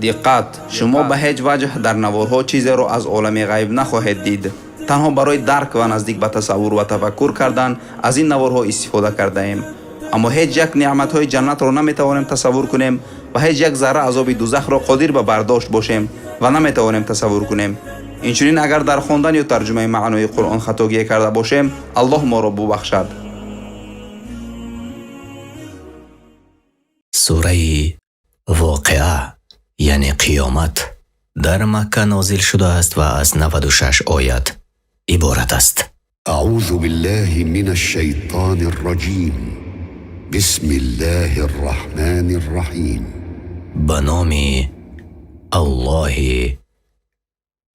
Диққат! Шумо ба ҳеҷ ваҷҳ дар наворҳо чизеро аз олами ғайб нахоҳед дид. Танҳо барои дарк ва наздик ба тасаввур ва тафаккур кардан аз ин наворҳо истифода кардаем. Аммо ҳеҷ як неъматҳои ҷаннатро наметавонем тасаввур кунем ва ҳеҷ як зарра азоби дузахро қодир ба бардошт бошем ва наметавонем тасаввур кунем. Инчунин агар дар хондан ё тарҷумаи маънои Қуръон хатогие карда бошем, Аллоҳ моро бубахшад. Сураи Воқеа, яъне қиёмат, дар Макка нозил шудааст ва аз 96 оят иборат аст. أعوذ بالله من الشيطان الرجيم بسم الله الرحمن الرحيم. Ба номи Аллоҳи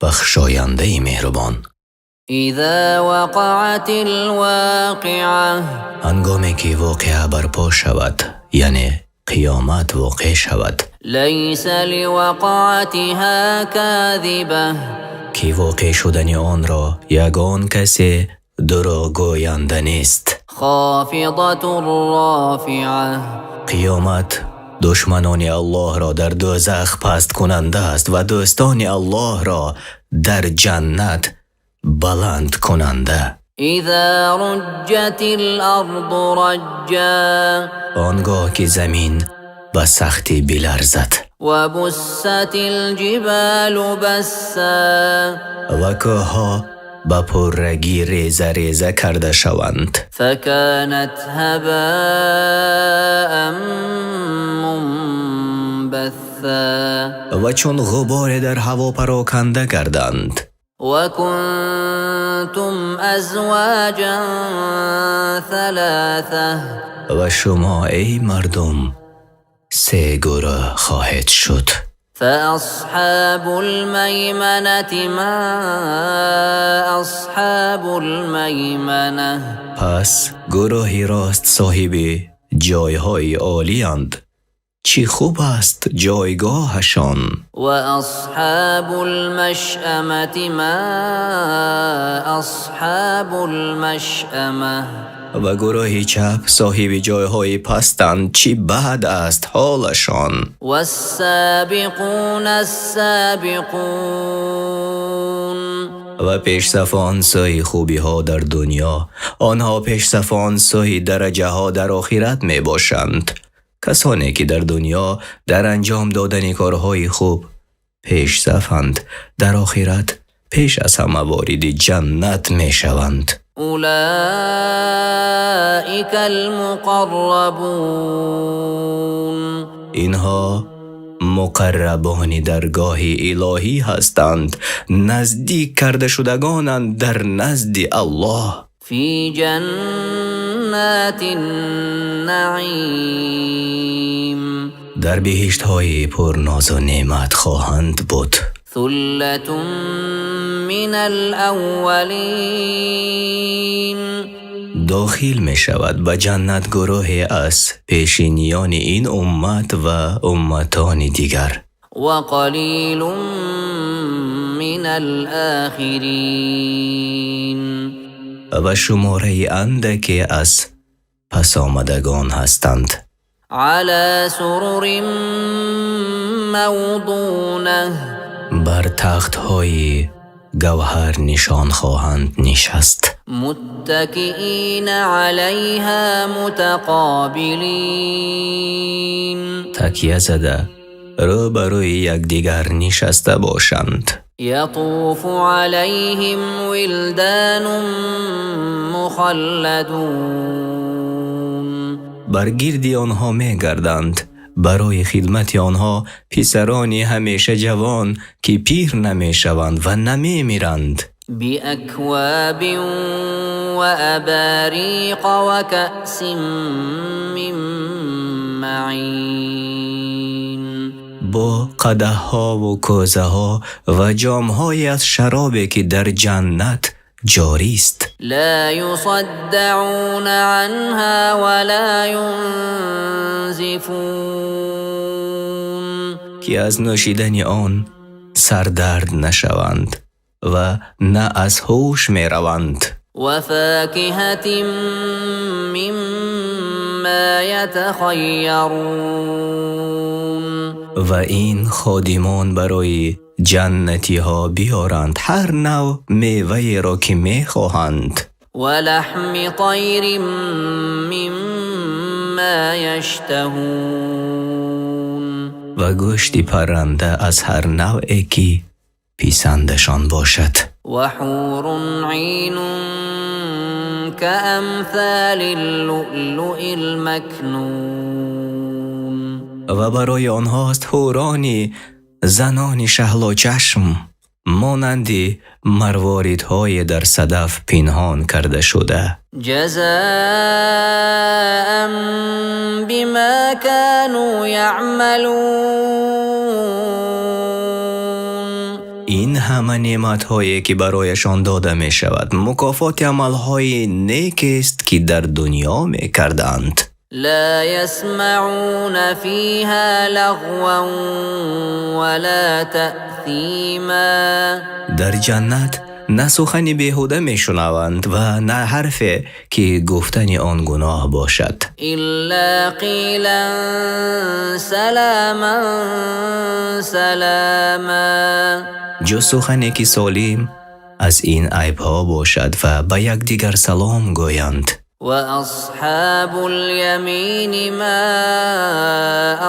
бахшояндаи меҳрубон. إذا وقعت الواقعة. Ҳангоме ки воқеа барпо шавад, яъне қиёмат воқеъ шавад. ليس لوقعتها كاذبة. Ки воқеъ шудани онро ягон касе дурӯғгӯянда нест. خافضة رافعة. Қиёмат душманони Аллоҳро дар дӯзах пасткунанда аст ва дӯстони Аллоҳро дар ҷаннат баландкунанда. إذا رجت الأرض رجا. Он гоҳ ки замин ба сахтӣ биларзад. وبست الجبال بسا. Ва кӯҳҳо ба пуррагӣ реза реза карда шаванд. فكانت هباء منبثا. Ва чун ғуборе дар ҳаво пароканда гарданд. وكنتم أزواجا ثلاثة. Ва шумо, эй мардум, се гурӯҳ хоҳед шуд. فأصحاب الميمنة ما أصحاب الميمنة. Пас гурӯҳи рост соҳиби ҷойҳои олиянд, чӣ хуб аст ҷойгоҳашон. وأصحاب المشأمة ما أصحاب المشأمة. Ва гурӯҳи чап соҳиби ҷойҳои пастанд, чӣ бад аст ҳолашон. والسابقون السابقون. Ва пешсафон сӯи хубиҳо дар дунё, онҳо пешсафон сӯи дараҷаҳо дар охират мебошанд. Касоне ки дар дунё дар анҷом додани корҳои хуб пешсафанд, дар охират пеш аз ҳама вориди ҷаннат мешаванд. أولئك المقربون. Инҳо муқаррабони даргоҳи илоҳӣ ҳастанд, наздик карда шудагонанд дар назди Аллоҳ. في جنات النعيم. Дар биҳиштҳои пурнозу неъмат хоҳанд буд. ثلة من الأولين. Дохил мешавад ба ҷаннат гурӯҳе аз пешиниёни ин уммат ва умматони дигар. وقليل من الآخرين. Ва шумораи андаке аз пасомадагон ҳастанд. على سرر موضونة. Бар тахтҳои гавҳарнишон хоҳанд нишаст. متكئين عليها متقابلين. Такя зада рӯ ба рӯи якдигар нишаста бошанд. يطوف عليهم ولدان مخلدون. Бар гирди онҳо мегарданд барои хидмати онҳо писарони ҳамеша ҷавон, ки пир намешаванд ва намемиранд. بأكواب وأباريق وكأس من معين. Бо қадаҳҳову кӯзаҳо ва ҷомҳое аз шаробе, ки дар ҷаннат ҷорист. لا يصدعون عنها ولا ينزفون. Ки аз нӯшидани он сардард нашаванд ва на аз ҳуш мераванд. وفاكهة مما يتخيرون. Ва ин ходимон барои ҷаннатиҳо биёранд ҳар навъ меваеро, ки мехоҳанд. ولحم طير مما يشتهون. Ва гӯшти парранда аз ҳар навъе, ки писандашон бошад. وحور عين كأمثال اللؤلؤ المكنون. Ва барои онҳост ҳурони занони шаҳлочашм, монанди марворидҳое дар садаф пинҳон карда шуда. جزاء بما كانوا يعملون. Ин ҳама неъматҳое, ки барояшон дода мешавад, мукофоти амалҳои некест, ки дар дунё мекарданд. لا يسمعون فيها لغوا ولا تأثيما. Дар ҷаннат на сухани беҳуда мешунаванд ва на ҳарфе, ки гуфтани он гуноҳ бошад. إلا قيلا سلاما سلاما. Ҷуз сухане, ки солим аз ин айбҳо бошад ва ба якдигар салом гӯянд. وأصحاب اليمين ما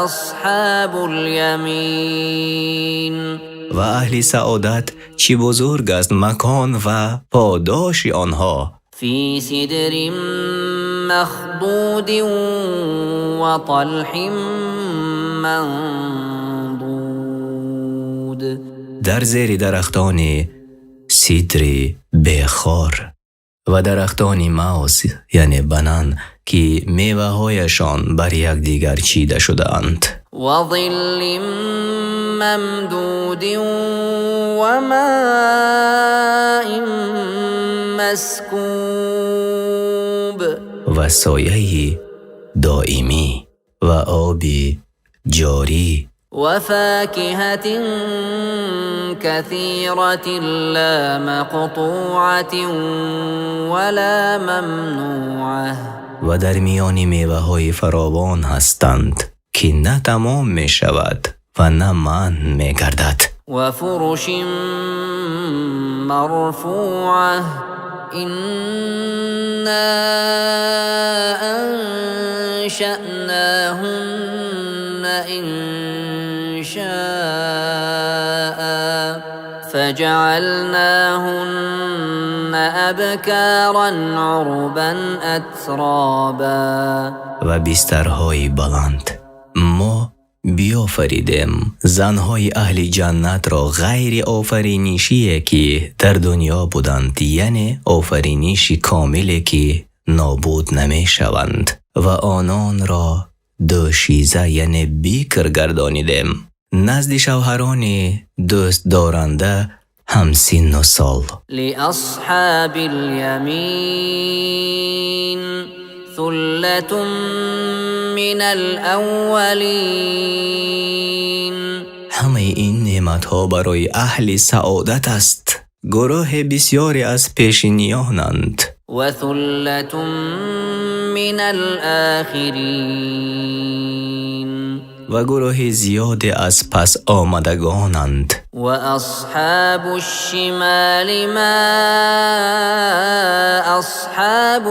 أصحاب اليمين. Ва аҳли саодат, чӣ бузург аст макон ва подоши онҳо! في سدر مخضود وطلح منضود. Дар зери дарахтони сидри бехор ва дарахтони мавз, яъне банан, ки меваҳояшон бар якдигар чида шудаанд. وظل ممدود وماء مسكوب. Ва сояи доимӣ ва оби ҷорӣ. وفاكهة كثيرة لا مقطوعة ولا ممنوعة. Ва дар миёни меваҳои фаровон ҳастанд, ки на тамом мешавад ва на манъ мегардад. وفرش مرفوعة إنا أنشأناهن إنشاء فجعلناهن أبكارا عربا أترابا. Ва бистарҳои баланд. Мо биёфаридем занҳои аҳли ҷаннатро ғайри офаринишие, ки дар дунё буданд, яъне офариниши комиле, ки нобуд намешаванд, ва ононро дӯшиза, яъне бикр гардонидем назди шавҳарони дӯстдоранда ҳамсинну сол. لأصحاب اليمين ثلة من الأولين. Ҳамаи ин неъматҳо барои аҳли саодат аст, гурӯҳи бисёре аз пешиниёнанд. وثلة من الآخرين. Ва гурӯҳи зиёде аз пас омадагонанд. وأصحاب الشمال ما أصحاب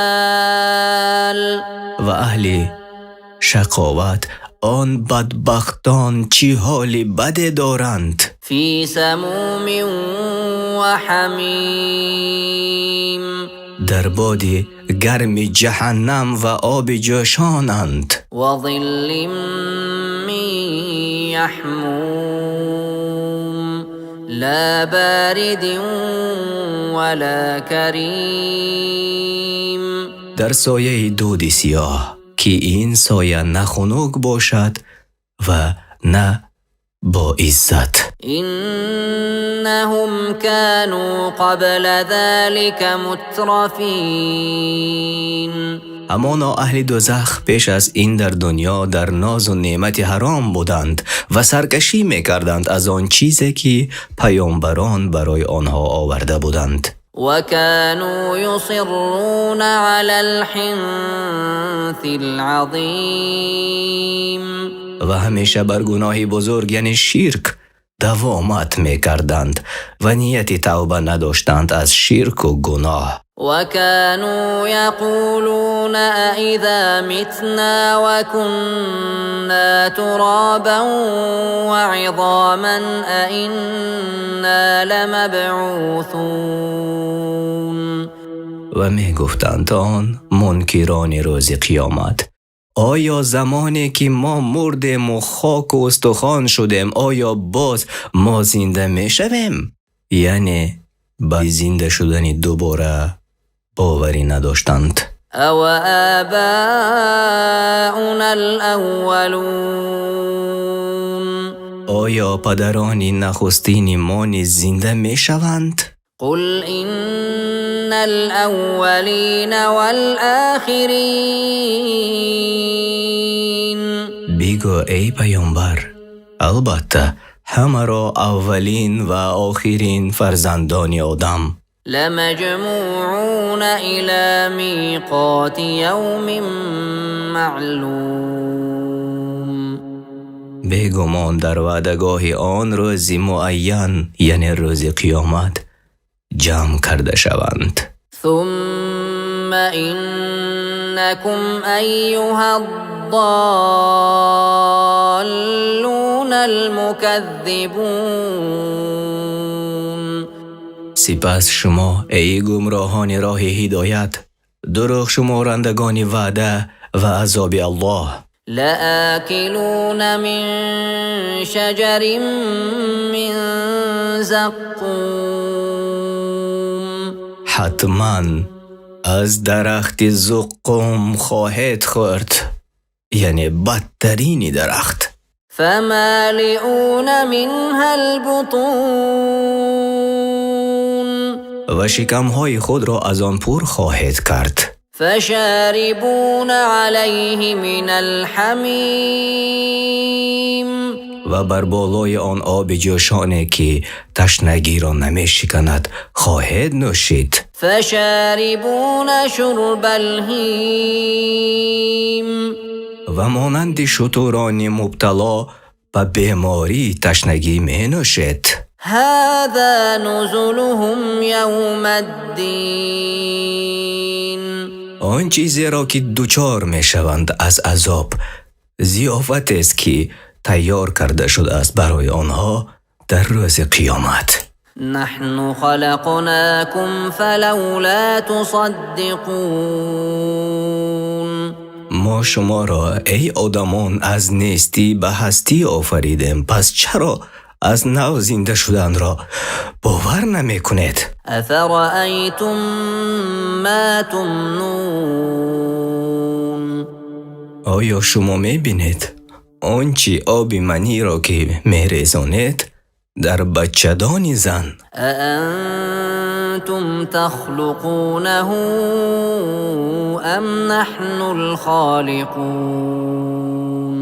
الشمال. Ва аҳли шақоват, он бадбахтон, чӣ ҳоли баде доранд! في سموم وحميم. Дар боди гарми ҷаҳаннам ва оби ҷӯшонанд. وظل من يحموم لا بارد ولا كريم. Дар сояи дуди сиёҳ, ки ин соя на хунук бошад ва на боиззат. إنهم كانوا قبل ذلك مترفين. Ҳамоно аҳли дӯзах пеш аз ин дар дунё дар нозу неъмати ҳаром буданд ва саркашӣ мекарданд аз он чизе, ки паёмбарон барои онҳо оварда буданд. وكانوا يصرون على الحنث العظيم. Ва ҳамеша бар гуноҳи бузург, яъне ширк, давомат мекарданд ва нияти тавба надоштанд аз ширку гуноҳ. وكانوا يقولون أإذا متنا وكنا ترابا وعظاما أإنا لمبعوثون. Ва мегуфтанд он мункирони рӯзи қиёмат: оё замоне ки мо мурдему хоку устухон шудем, оё боз мо зинда мешавем? Яъне ба зинда шудани дубора боварӣ надоштанд. أوآباؤنا الأولون. Оё падарони нахустини мо низ зинда мешаванд? قل إن الأولين والآخرين. Бигӯ, эй паёмбар, албатта ҳамаро аввалин ва охирин фарзандони Одам لمجموعون إلى ميقات يوم معلوم. Бегумон дар ваъдагоҳи он рӯзи муайян, яъне рӯзи қиёмат, ҷамъ карда шаванд. ثم إنكم أيها الضالون المكذبون. Сипас шумо, эй гумроҳони роҳи ҳидоят, дурӯғшуморандагони ваъда ва азоби Аллоҳ, لآكلون من شجر من زقوم. Ҳатман аз дарахти зуққум хоҳед хӯрд, яъне бадтарини дарахт. فمالئون منها البطون. Ва шикамҳои худро аз он пур хоҳед кард. فشاربون عليه من الحميم. Ва бар болои он оби ҷӯшоне, ки ташнагиро намешиканад, хоҳед нӯшид. فشاربون شرب الهيم. Ва монанди шутурони мубтало ба бемории ташнагӣ менӯшед. هذا نزلهم يوم الدين. Он чизеро, ки дучор мешаванд аз азоб, зиёфатест, ки тайёр карда шудааст барои онҳо дар рӯзи қиёмат. نحن خلقناكم فلولا تصدقون. Мо шуморо, эй одамон, аз нестӣ ба ҳастӣ офаридем, пас чаро аз нав зинда шуданро бовар намекунед? أفرأيتم ما تمنون؟ Оё шумо мебинед он чи оби маниро, ки мерезонед дар бачадони зан? أأنتم تخلقونه أم نحن الخالقون؟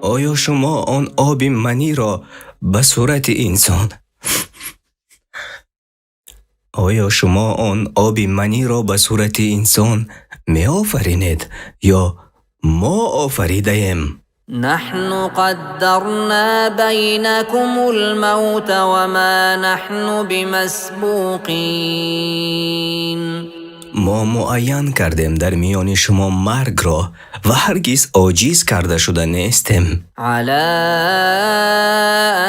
Оё шумо он оби маниро ба сурати инсон, оё шумо он оби маниро ба сурати инсон меофаринед ё мо офаридаем? نحن قدرنا بينكم الموت وما نحن بمسبوقين. Мо муайян кардем дар миёни шумо маргро ва ҳаргиз оҷиз карда шуда нестем. على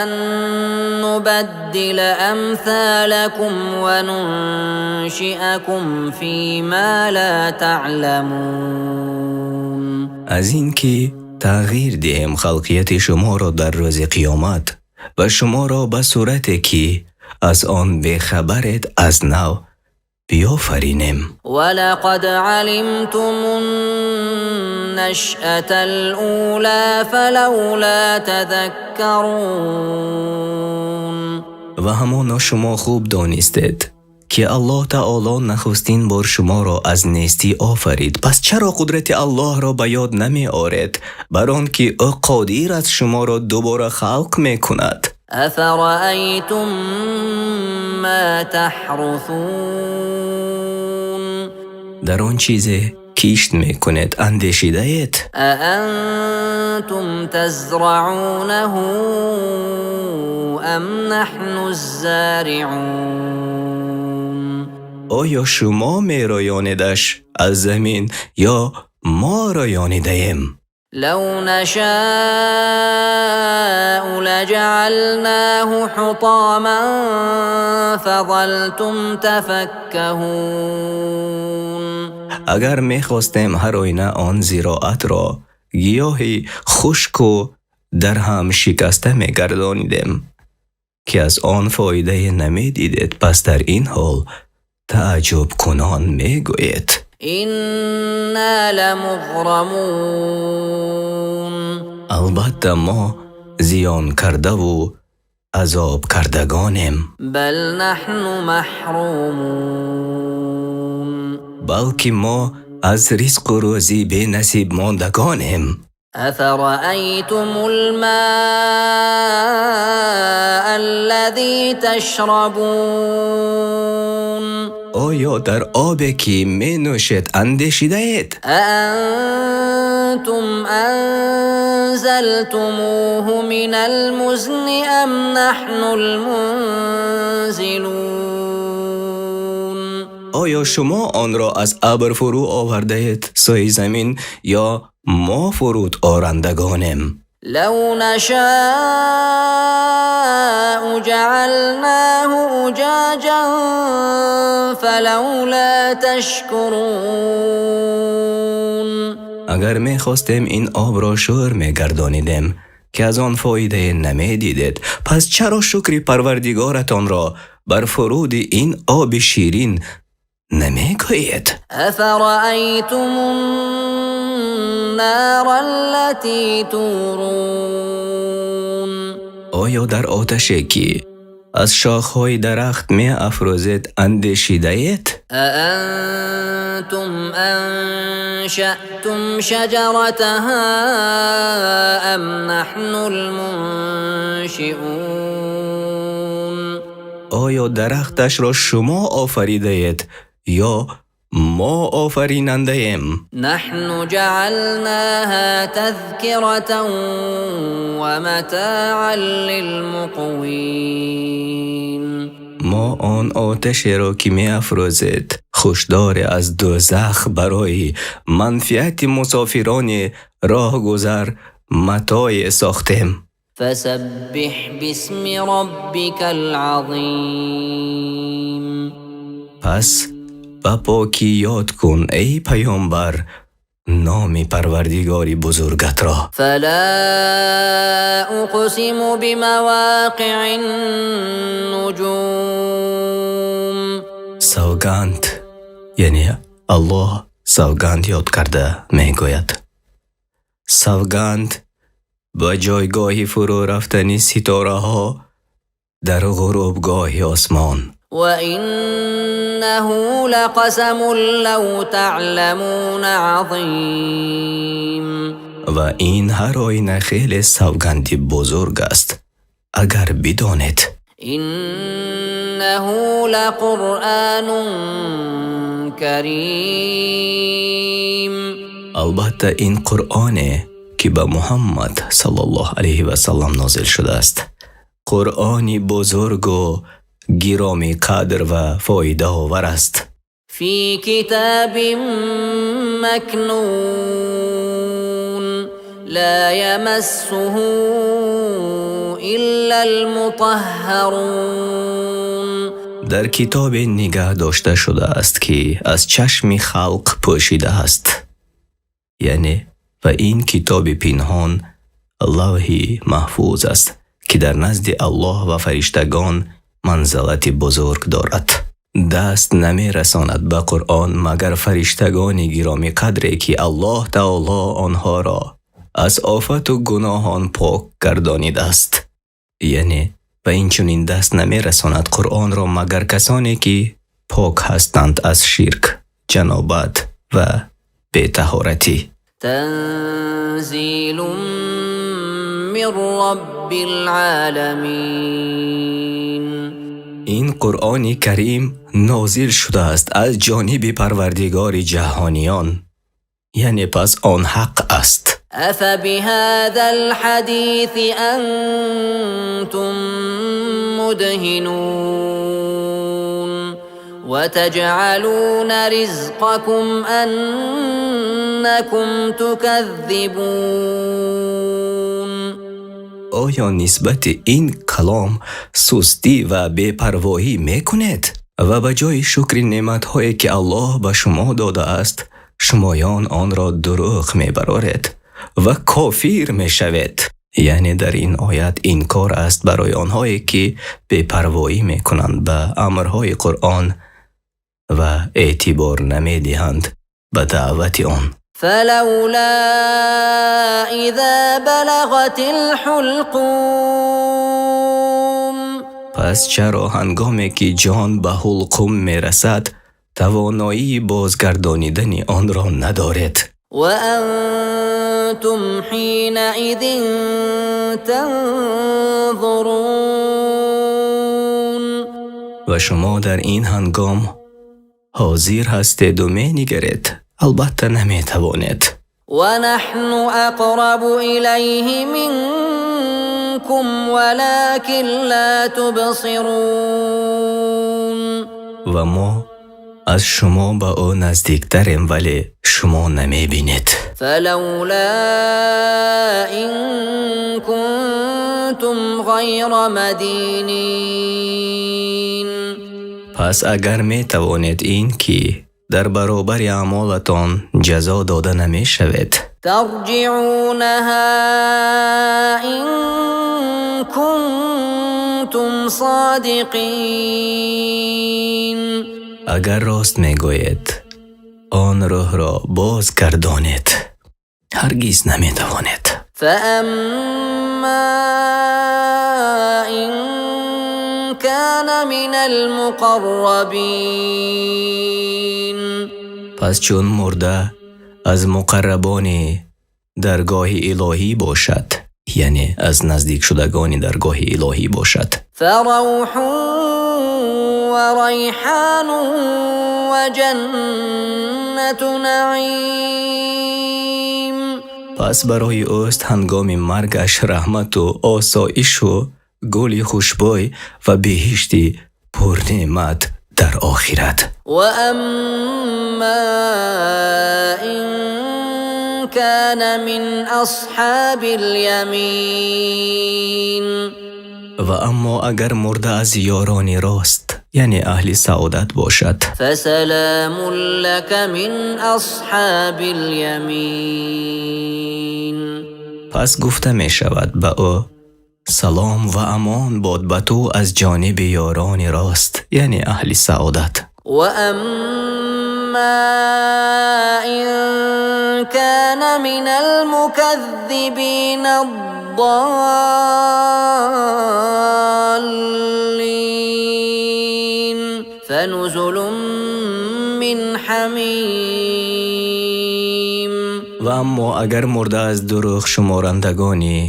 أن نبدل أمثالكم وننشئكم فيما لا تعلمون. Аз ин ки тағйир диҳем халқияти шуморо дар рӯзи қиёмат ва шуморо ба сурате, ки аз он бехабаред, аз нав биёфаринем. ولقد علمتم النشأة الأولى فلولا تذكرون. Ва ҳамоно шумо хуб донистед, ки Аллоҳ Таоло нахустин бор шуморо аз нестӣ офарид, пас чаро қудрати Аллоҳро ба ёд намеоред, бар он ки ӯ қодир аст шуморо дубора халқ мекунад? أفرأيتم ما تحرثون؟ Дар он чизе, кишт мекунед, андешидаед? أأنتم تزرعونه أم نحن الزارعون؟ Оё шумо мероёнедаш аз замин ё мо роёнидаем? لو نشاء لجعلناه حطاما فظلتم تفكهون. Агар мехостем, ҳар оина он зироатро гиёҳи хушку дарҳам шикаста мегардонидем, ки аз он фоидае намедидед. Пас дар ин ҳол тааҷҷубкунон мегӯед: إنا لمغرمون. Албатта, мо зиён кардаву азоб кардагонем. بل نحن محرومون. Балки мо аз ризқу рӯзӣ бенасиб мондагонем. أفرأيتم الماء الذي تشربون؟ Оё дар обе, ки менӯшед, андешидаед? أأنتم أنزلتموه من المزن أم نحن المنزلون؟ Оё шумо онро аз абр фурӯ овардаед сӯи замин ё мо фуруд орандагонем? لو نشاء جعلناه أجاجا فلولا تشكرون. Агар мехостем, ин обро шӯр мегардонидем, ки аз он фоидае намедидед. Пас чаро шукри Парвардигоратонро бар фуруди ин оби ширин намегӯед? أفرأيتم النار التي تورون؟ Оё дар оташе, ки аз шохҳои дарахт меафрӯзед, андешидаед? أأنتم أنشأتم شجرتها أم نحن المنشئون؟ Оё дарахташро шумо офаридаед ё мо офаринандаем? نحن جعلناها تذكرة ومتاعا للمقوين. Мо он оташеро, ки меафрӯзед, хушдоре аз дӯзах барои манфиати мусофирони роҳгузар матое сохтем. فسبح باسم ربك العظيم. Пас ба покӣ ёд кун, эй паёмбар, номи Парвардигори бузургатро. فلا أقسم بمواقع النجوم. Савганд, яъне Аллоҳ савганд ёд карда мегӯяд: савганд ба ҷойгоҳи фурӯ рафтани ситораҳо дар ғурубгоҳи осмон. وإنه لقسم لو تعلمون عظيم. Ва ин ҳар оина хеле савганди бузург аст, агар бидонед. إنه لقرآن كريم. Албатта, ин Қуръоне, ки ба Муҳаммад саллаллоҳу алайҳи васаллам нозил шудааст, Қуръони бузургу гиромӣ қадр ва фоидаовар аст. في كتاب مكنون لا يمسه إلا المطهرون. Дар китобе нигаҳ дошта шудааст, ки аз чашми халқ пӯшида аст, яъне ва ин китоби пинҳон Лавҳи Маҳфуз аст, ки дар назди Аллоҳ ва фариштагон манзалати бузург дорад. Даст намерасонад ба Қуръон, магар фариштагони гиромиқадре, ки Аллоҳ таоло онҳоро аз офату гуноҳон пок гардонидааст. Яъне ва инчунин даст намерасонад Қуръонро, магар касоне, ки пок ҳастанд аз ширк, ҷанобат ва бетаҳоратӣ. تنزيل من رب العالمين. Ин Қуръони Карим нозил шудааст аз ҷониби Парвардигори ҷаҳониён. Яъне пас он ҳақ аст. أفبهذا الحديث أنتم مدهنون وتجعلون رزقكم أنكم تكذبون. Оё нисбати ин калом сустӣ ва бепарвоӣ мекунед ва ба ҷои шукри неъматҳое, ки Аллоҳ ба шумо додааст, шумоён онро дурӯғ мебароред ва кофир мешавед? Яъне дар ин оят инкор аст барои онҳое, ки бепарвоӣ мекунанд ба амрҳои Қуръон ва эътибор намедиҳанд ба даъвати он. فلولا إذا بلغت الحلقوم. Пас чаро ҳангоме ки ҷон ба ҳулқум мерасад, тавоноии бозгардонидани онро надоред? وأنتم حينئذ تنظرون. Ва шумо дар ин ҳангом ҳозир ҳастеду менигаред, албатта наметавонед. ونحن أقرب إليه منكم ولكن لا تبصرون. Ва мо аз шумо ба ӯ наздиктарем, вале шумо намебинед. فلولا إن كنتم غير مدينين. Пас агар метавонед ин ки дар баробари аъмолатон ҷазо дода намешавед, ترجعونها إن كنتم صادقين. Агар рост мегӯед, он рӯҳро боз гардонед. Ҳаргиз наметавонед. فأما إن كان من المقربين. Пас чун мурда аз муқаррабони даргоҳи илоҳӣ бошад, яъне аз наздикшудагони даргоҳи илоҳӣ бошад, فروح وريحان وجنة نعيم. Пас барои ӯст ҳангоми маргаш раҳмату осоишу гули хушбӯй ва биҳишти пурнеъмат дар охират. وأما إن كان من أصحاب اليمين. Ва аммо агар мурда аз ёрони рост, яъне аҳли саодат бошад, فسلام لك من أصحاب اليمين. Пас гуфта мешавад ба ӯ: салом ва амон бод ба ту аз ҷониби ёрони рост, яъне аҳли саодат. وأما إن كان من المكذبين الضالين فنزل من حميم. Ва аммо агар мурда аз дурӯғ шуморандагони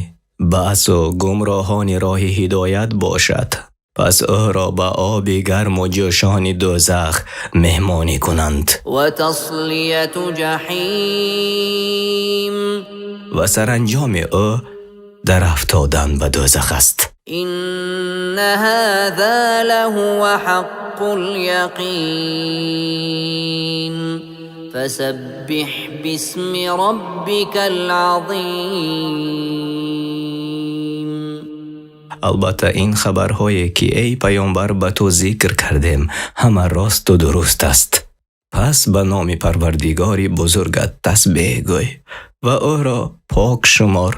баъсу гумроҳони роҳи ҳидоят бошад, пас ӯро ба оби гарму ҷӯшони дӯзах меҳмонӣ кунанд. وتصلية جحيم. Ва саранҷоми ӯ дар афтодан ба дӯзах аст. إن هذا لهو حق اليقين فسبح باسم ربك العظيم. Албатта, ин хабарҳое, ки эй паёмбар ба ту зикр кардем, ҳама росту дуруст аст. Пас ба номи Парвардигори бузургат тасбеҳ гӯй ва ӯро пок шумор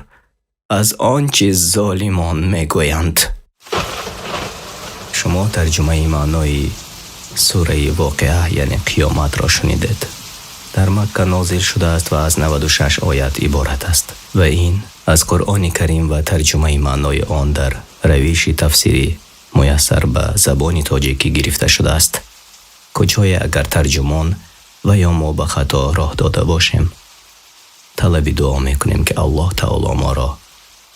аз он чи золимон мегӯянд. Шумо тарҷумаи маънои сураи Воқеа, яъне Қиёматро шунидед. Дар Макка нозил шудааст ва аз 96 оят иборат аст. Ва ин аз Қуръони Карим ва тарҷумаи маънои он дар равиши тафсири муяссар ба забони тоҷикӣ гирифта шудааст. Куҷое агар тарҷумон ва ё мо ба хато роҳ дода бошем, талаби дуо мекунем, ки Аллоҳ таоло моро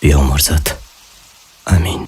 биёмурзад. Амин.